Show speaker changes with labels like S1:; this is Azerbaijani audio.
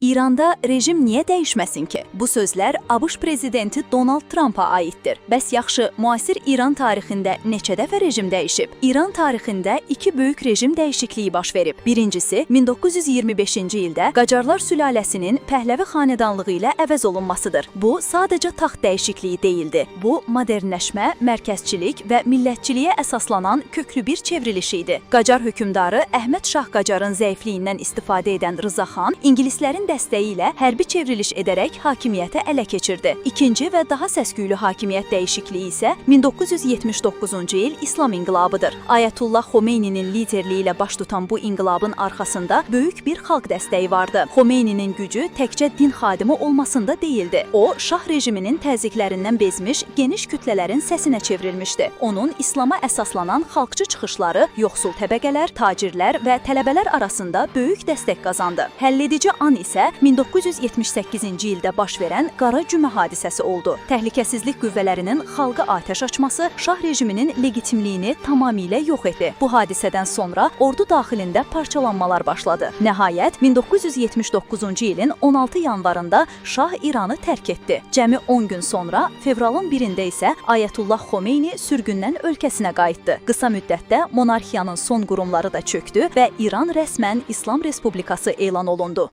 S1: İranda rejim niyə dəyişməsin ki? Bu sözlər ABŞ prezidenti Donald Trumpa aiddir. Bəs yaxşı, müasir İran tarixində neçə dəfə rejim dəyişib? İran tarixində iki böyük rejim dəyişikliyi baş verib. Birincisi 1925-ci ildə Qacarlar sülaləsinin Pəhləvi xanədanlığı ilə əvəz olunmasıdır. Bu sadəcə taxt dəyişikliyi deyildi. Bu modernləşmə, mərkəzçilik və millətçiliyə əsaslanan köklü bir çevriliş idi. Qacar hökmdarı Əhməd Şah Qacarın zəifliyindən istifadə edən Rıza xan ingilislərin dəstəyi ilə hərbi çevriliş edərək hakimiyyəti ələ keçirdi. İkinci və daha səs-küylü hakimiyyət dəyişikliyi isə 1979-cu il İslam inqilabıdır. Ayətullah Xomeyninin liderliyi ilə baş tutan bu inqilabın arxasında böyük bir xalq dəstəyi vardı. Xomeyninin gücü təkcə din xadimi olmasında deyildi. O, şah rejiminin təzyiqlərindən bezmiş geniş kütlələrin səsinə çevrilmişdi. Onun İslama əsaslanan xalqçı çıxışları yoxsul təbəqələr, tacirlər və tələbələr arasında böyük dəstək qazandı. Həlledici an isə 1978-ci ildə baş verən Qara Cümə hadisəsi oldu. Təhlükəsizlik qüvvələrinin xalqa atəş açması şah rejiminin legitimliyini tamamilə yox etdi. Bu hadisədən sonra ordu daxilində parçalanmalar başladı. Nəhayət 1979-cu ilin 16 yanvarında şah İranı tərk etdi. Cəmi 10 gün sonra fevralın 1-də isə Ayətullah Xomeyni sürgündən ölkəsinə qayıtdı. Qısa müddətdə monarxiyanın son qurumları da çökdü və İran rəsmən İslam Respublikası elan olundu.